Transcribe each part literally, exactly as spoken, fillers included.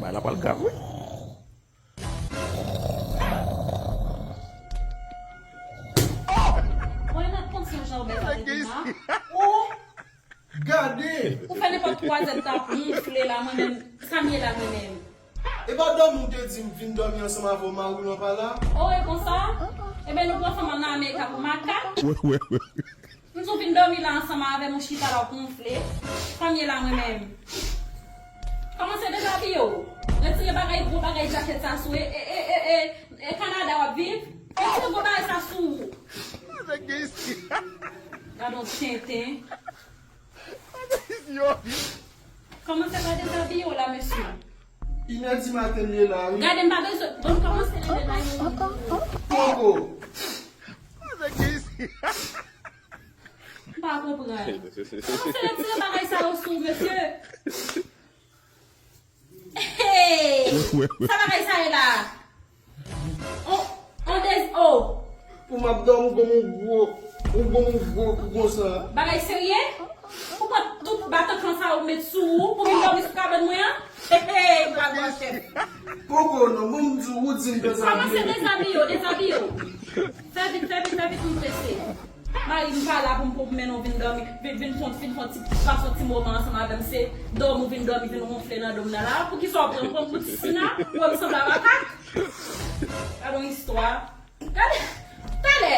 Bagay la pral grav, wi. Mwen mèt konn se yon jan ou bèl sa te vin la. Oh! Gade! Ou fè nenpòt kwa zèb ta gonfle la, mwen menm, sa m ye la, mwen menm. E pa dòmi ou te di m vin dòmi ansanm avè w, mari w pa la? Oh, e konsa? Ebyen, nou pran fanm nan Amerika pou makak. M di w vin dòmi la ansanm avè m, ou chita la, w gonfle. Sa m ye la, mwen menm. Kòmanse dezabiye w. Retire bagay, gwo bagay djakèt sa sou e, e, e, e, e, e Kanada w ap viv. Retire gwo bagay sa sou ou. Gade yon tenten. Kòmanse pa dezabiye w la, mesye. Inè di maten li la, wi. Gade, m pa bezwen. Bon, kòmanse leve la, wi. Poko. M pa konprann. Kòmanse retire bagay sa yo sou, mesye. Hey! Sa bagay sa ye la? On, on dez, oh! Pou m ap dòmi, ou gon yon gwo, ou gon yon gwo kou konsa. Bagay serye? Ou pran tout batankan sa ou met sou ou pou vin dòmi sou kabann mwen an? Hey, hey, m pral pran chèf. Poko, non, bon, m di w, ou di m dezabiye. Kòmanse dezabiye w, dezabiye w. Fè vit, fè vit, fè vit, m prese. Mari m pa la pou m, pou m mennen w vin dòmi, vin, vin fon, vin fon ti, pase yon ti moman ansanm avè m, se dòmi w vin dòmi, vin wonfle nan do m nan la. Poukisa w pran m, pran m pou ti sina? Ou wè m sanble a makak? Gade yon istwa. Gade, talè.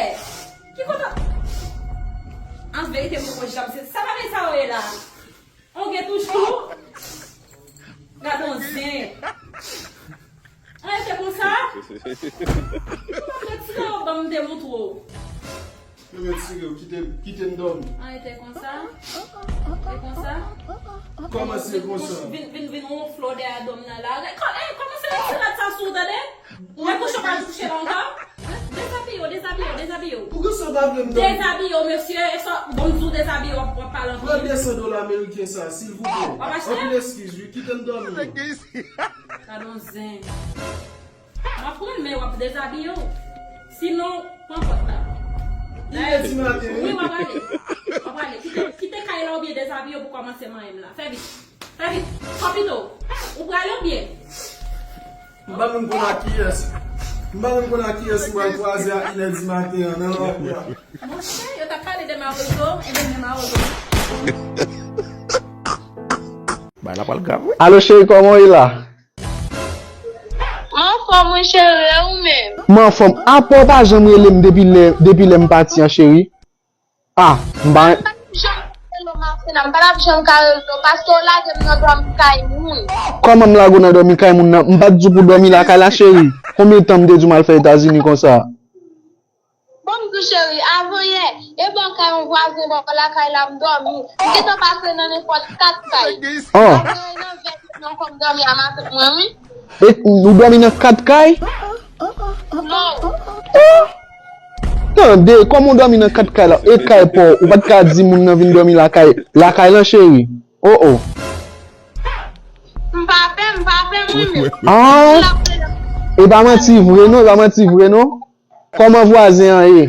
Ki kote? An verite, m poko janm se sa bagay sa yo ye la. On gen touch tou. Gade yon zen. An rete konsa. Ou pa retire w ban m te montre w. Yo retire w, kite, kite m dòmi. An rete konsa. E konsa. Kòman se konsa? Vin, vin, vin wonfle w dèyè dòm nan la. Kò-, eh, kòmanse retire rad sa sou w, tande? Ou wè kouche w pa touche la ankò? Dezabiye w, dezabiye w, dezabiye w. Poukisa w pa vle m dòmi? Dezabiye w, mesye. E sa, bon, m di w dezabiye w, w ap, w ap pale anpil. Pran de san dola ameriken sa, silvouplè. W ap achte? Anpil eskiz, wi. Kite m dòmi. Gade yon zen. M ap pran l, men w ap dezabiye w. Sinon, pran pòt la. Inè di maten, wi. Wi, w ap ale. W ap ale. Kite, kite kay la oubyen dezabiye w pou kòmanse manyen m la. Fè vit. Fè vit. Kòpito, ou prale oubyen? M pa menm konn ak kiyès. M pa menm konn ak kiyès ou pral kwaze a inè di maten an nan lari a. Monchè, yo t ap pale de mawozo, enben men mawozo. Bagay la pral grav, wi. Alo, cheri, kòman w ye la? M anfòm, wi, cheri, e ou menm? M anfòm. Apa w pa janm rele m depi lè, depi lè m pati an, cheri? Ah, m pa... M pa t ap janm ka rele w, Marcela, m pa t ap janm ka rele w, paske w lage m nan dòmi kay moun. Kòman m lage w nan dòmi kay moun nan? M pa t di w pou w dòmi lakay la, cheri. Konbyen tan m te di w m al fè Etazini konsa? Bon, m di w, cheri, avan yè, e bò kay yon vwazen bò lakay la m dòmi. M gentan pase nan nenpòt kat kay. Ah. Apre nan vèt nan kò m dòmi a maten mwen, wi. E, ou dòmi nan kat kay? Non. Oh! Tande, kòman w dòmi nan kat kay la? E kay pa w, ou pa t ka di moun nan vin dòmi lakay, lakay lan, cheri? Oh, oh. M pa pè, m pa pè, mwen menm. Ah! E pa manti vre, non, e pa manti vre, non. Kòman vwazen an ye?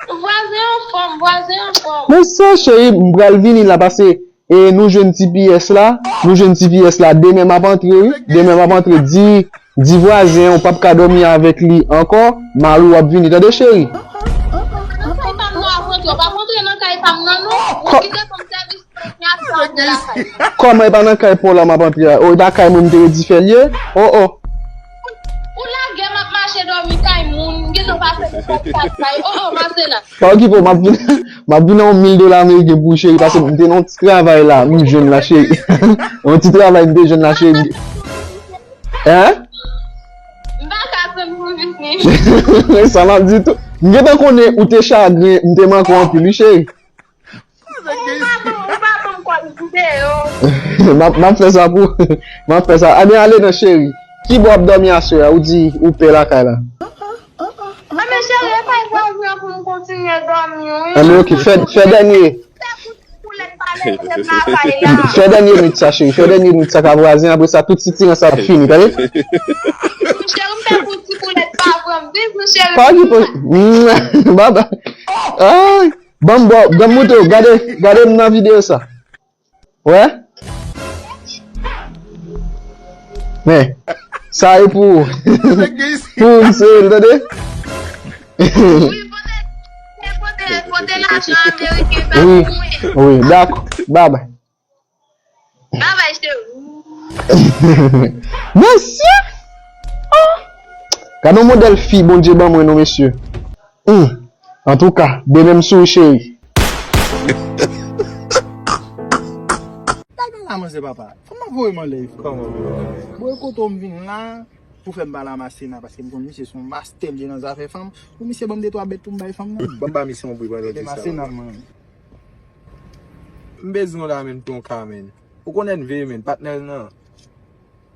Vwazen anfòm, vwazen anfòm. Men sa, cheri, m pral vini la, paske e nou jwenn ti pyès la, nou jwenn ti pyès la, demen m ap antre, wi. Demen m ap antre, di, di vwazen an ou p ap ka dòmi avèk li ankò, mari w ap vini, tande, cheri? Nan kay pa m nan, avan tou, w p ap antre nan kay pa m nan, non. Ou kite kòm sèvis, kòm sèvis nan lakay. Kòman e pa nan kay pa w la m ap antre a? O, e pa kay mwen m te redi fè l ye? O, o. Ou lage m ap mache dòmi kay moun, m gentan pase nan kay, kay, kay. O, o, Marcela. Pa okipe w, m ap vin, m ap vin nan yon mil dola ameriken pou ou, cheri, paske m te nan yon ti travay la, m jwenn la, cheri. Yon ti travay m te jwenn la, cheri. Hein? M pa ka tann pou vini. Sa m ap di tou. M gentan konnen ou te chagren, m te manke w anpil, wi, cheri. Ou pa bon, ou pa bon, m kwè m deyò. M ap, m ap fè sa pou, m ap fè sa. Anben, ale non, cheri. Ki bò w ap dòmi aswè a? Ou di ou pè lakay la. Anben, cheri, e kay vwazen an pou m kontinye dòmi, wi. Anben, oke, fè, fè dènye. Fè pou ti poulèt pa leve m lakay la. Fè dènye nwit sa, cheri. Fè dènye nwit sa k ap vwazen, apre sa, tout sitirans ap fini, tande? Cheri, m fè pou ti poulèt pa pran m. Bizou, cheri. Pa okipe. Bye bye. Ay. Ban m bò, ban m moutre w. Gade, gade m nan videyo sa. Wè? Men, sa e pou ou. Pou ou, misye, tande? Wi, pote, pote, pote lajan ameriken sa pou mwen. Wi, wi, dakò. Babay. Babay, cheri. Mesye! Oh! Gade yon modèl fi Bondye ban mwen, non, mesye. Hmm. Antouka, de menm sou cheri. Bagay la, manzè papa. Fanm nan voye m anlè, frè. Kòman voye w anlè? Bon, e kote w m vin la pou fè m pale a Masena, paske m konn misye se yon mastè li ye nan zafè fanm. Pou misye ban m de twa bèt pou m bay fanm nan. Ban m ba misye yon bri pandan l di sa. Masena, mwen. M bezwen w la, menn, pou yon ka, menn. Ou konnen n veye, menn, patnè l nan.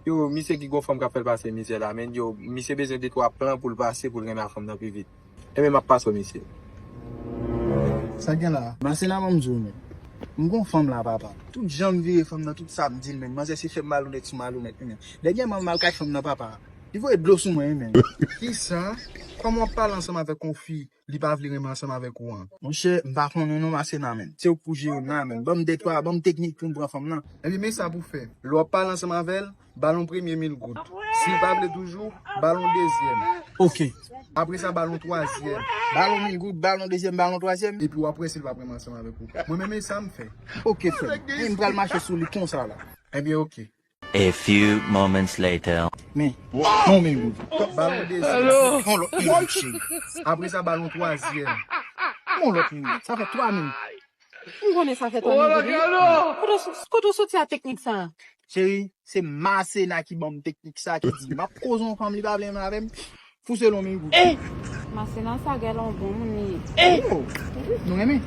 Yo, misye ki gon fanm k ap fè l pase mizè la, menn. Yo, misye bezwen de twa plan pou l pase, pou l renmen a fanm nan pi vit. Enben, m ap pase w misye. Sa gen la? Masena, ban m di w, menn. M gon fanm la, papa. Tout jan m veye fanm nan, tout sa m di l, menn. Manzè se fè m malonet sou malonet, menn. Dènyèman, m al kay fanm nan, papa. Li voye dlo sou mwen, wi, menn. Kisa? Kòman w ap pale ansanm avèk yon fi, li pa vle renmen ansanm avèk ou an? Monchè, m pa konnen non, Masena, menn. Se ou k pou jere m la, menn. Ban m de twa, ban m teknik pou m pran fanm nan. Ebyen, men sa pou fè. Lè w ap pale ansanm avè l, ba l yon premye mil goud. Si l pa vle toujou, ba l yon dezyèm. Oke. Apre sa, ba l yon twazyèm. Ba l yon mil goud, ba l yon dezyèm, ba l yon twazyèm. Epi w ap wè si l p ap renmen ansanm avèk ou. Mwen menm, e sa m fè. Oke, frè m. E m pral mache sou li konsa la. Ebyen, oke. A few moments later. Men, yon mil goud. Ba l yon dezyèm. Yon lòt mil goud, cheri. Apre sa, ba l yon twazyèm. Yon lòt mil goud. Sa fè twa mil. M konnen sa fè twa mil goud, wi. Kote w, kote w soti a teknik sa? Cheri, se Masena ki ban m teknik sa, ki di m ap koze yon fanm, li pa vle renmen avè m. Fouse l yon mil goud. Masena sa gèlè yon bon moun li ye. Oh, nou renmen?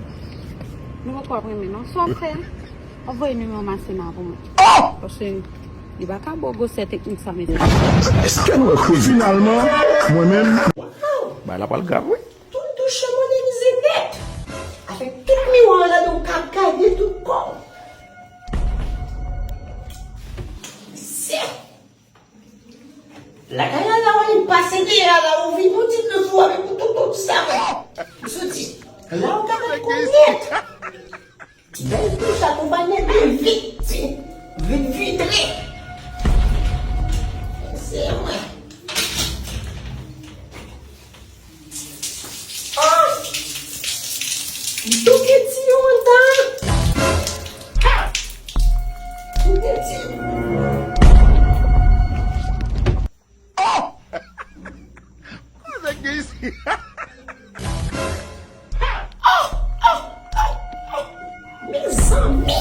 Nou poko ap renmen non. Sa w ap fè? W ap voye nimewo Masena pou mwen. Paske li pa ka ba w gwosè teknik sa, mesye. Èske nou wè koze? Finalman, mwen menm. Bagay la pral grav, wi. Tout douche modènize nèt. Avèk tout miwa w la, nou ka gade tout kò w. Mesye! Lakay la, la, w pase deyò la, ou vin, ou di nou fou avèk tout, tout, tout sa. Ou soti. La, ou ka gade kò nèt. Bèl douche ak yon bann de vit, vit vitre. Se mwen. Ah! M touke tiyo anndan. Touke tiyo. Oh! Kote gen isi? Mezanmi!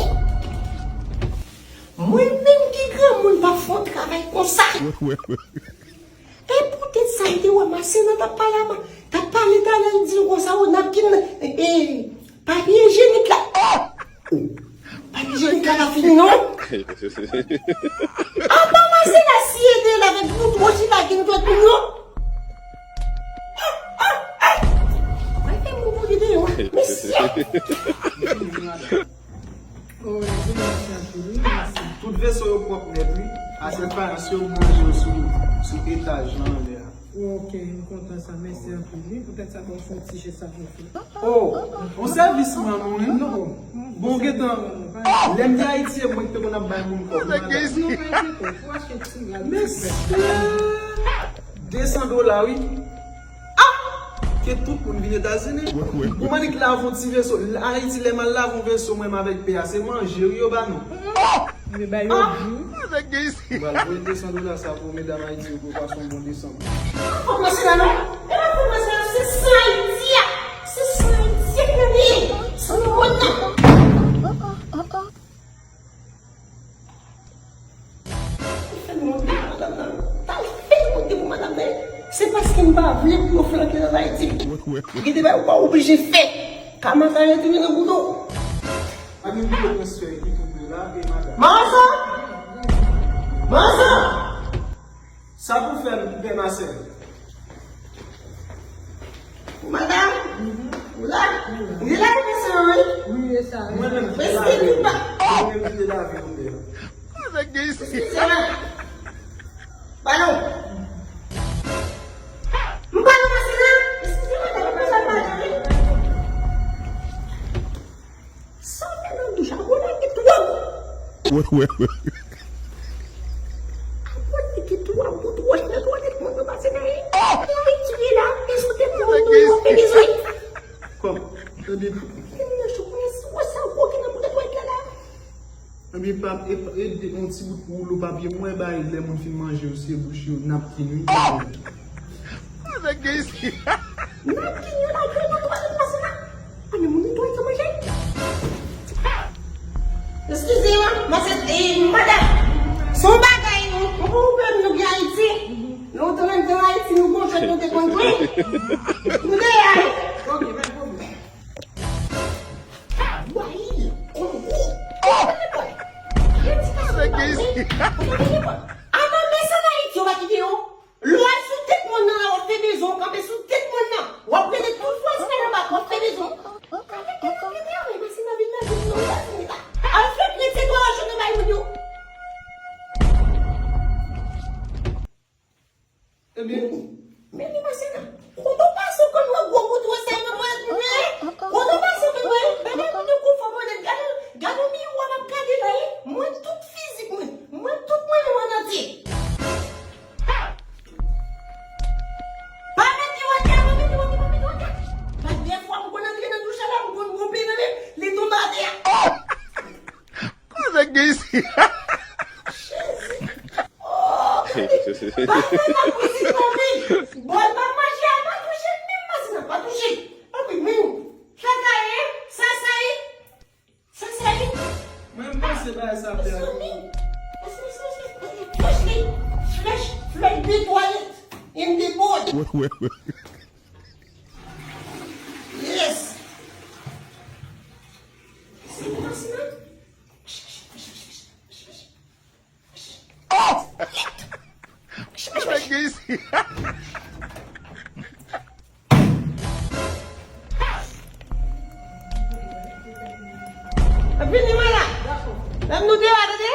Mwen menm ki granmoun pa fè yon travay konsa. E poutèt sa, m te wè Masena t ap pale a ma-, t ap pale talè, l di l konsa, o, napkin, e, e, papye ijyenik la. Oh! Papye ijyenik la pa fini, non? Apa Masena si ede l avèk bout wòch li lage nan dwèt moun yo? Mwen fè moun pou li deyò. Mesye! Oh, di mèsi anpil, wi, mèsi. Tout veso yo pwòp nèt, wi. Asèt fayanse yo manje yo sou, sou etaj lan anlè a. Ok, m kontan sa. Mèsi anpil, wi. Poutèt sa, bon, se yon ti jès sa pou fè. Oh, yon sèvis m rann ou, wi. Non. Bon, gentan, lè m te Ayiti, e mwen ki te konn ap bay moun kòb. Non, pa enkyete w, pou achte ti rad. Mesye! De san dola, wi. Ah! Ke tout moun vin Etazini. Ou mannik lave yon ti veso. Ayiti, lè m al lave yon veso, mwen menm avèk pè a, se manje, wi, yo ba nou. Yo ba yo di. Ou pral voye de san dola sa pou medam Ayiti yo pou yo pase yon bon desanm. Fòk mwen se la, non? E pa fòk mwen se la, se san Ayiti a. Se san Ayiti a ki nan peyi. San nou wont nan. Fè m wont pou madanm nan. Tal fè m wont pou madanm nan. Se paske m pa vle pou yo flanke l ann Ayiti. Gen de bagay ou pa oblije fè. Kamata retounen nan bouda w. Ann vire transfè ki tonbe la e madanm. Manzè! Manzè! Sa pou fè m, pè Masèl? Madanm, ou la? Ou gen lavi mesye yo, wi. Wi, e sa, wi. Mwen menm ki gen lavi, mwen menm ki gen lavi, mwen menm. Eskize mwen. Balon. M pa nan pase la. Eskize mwen, madanm, wi. Sa w fè nan douch la, ou lage twòp. Wè, wè, wè. Apot li Ki twa bout wòch nan twalèt moun yo pase nan li. Li tire la, e sou tèt moun nou yo fè bezwen. Kòm, tande. Moun nan chou, moun nan chou, sa gwo ki nan bout twalèt la la. Ebyen, pa, e, e, e, yon ti bout woulo papye, mwen bay lè moun fin manje yo, se bouch yo, napkin, wi. Nèg gen isi. Napkin yo la, yo nan twalèt pase la. Ann, moun netwaye sa manje. Eskize mwen, masen, e, madanm. Se yon bagay, yon, yon pwoblèm nou gen Ayiti. Lontan nan tan Ayiti, nou gon jwèt nou te konn jwe. Nou te ale. Ok, pa pwoblèm. Hawaii, Kongo. Ou pa gen lekòl. Ou pa gen lekòl. Avan, men sa nan Ayiti, yo pa kite yo. Lè w al sou tèt mòn nan la, w ap fè bezwen w, kanpe sou tèt mòn nan. W ap rele tout vwazin nan anba, w ap fè bezwen w. Kanpe, kanpe, kanpe, kanpe, masin nan vin nan vin nan, vin nan. Al fè prete dwa w achte nan bay moun yo. Ebyen, men li masin nan. Kote w pase w konn wè gwo bout wè sa yo nan pwèt mwen? Kote w pase w konn wè? Bagay moun yo konfò mwen nèt. Gade, gade miwa m ap gade la, wi. Mwen tout fizik mwen, mwen tout mwen menm an antye. Pa mete w atè, pa mete w atè, pa mete w atè. Pa dèfwa m konn antre nan douch la, m konn gonfle nan men, li tonbe atè. Kote gen isi? Jezi. Oh, gade. Bagay la kwizi tonbe. Bòl pa manje a, pa touche menm masin nan, pa touche. Anpi menm. Sa sa ye? Sa sa ye? Mwen, m panse bagay sa ap fè anpil. Flèch li, flèch, flèch netwayet in the board. Yes. Se pa sa. Oh! Nèg gen isi. Vini mwen la. Menm nou deyò, tande?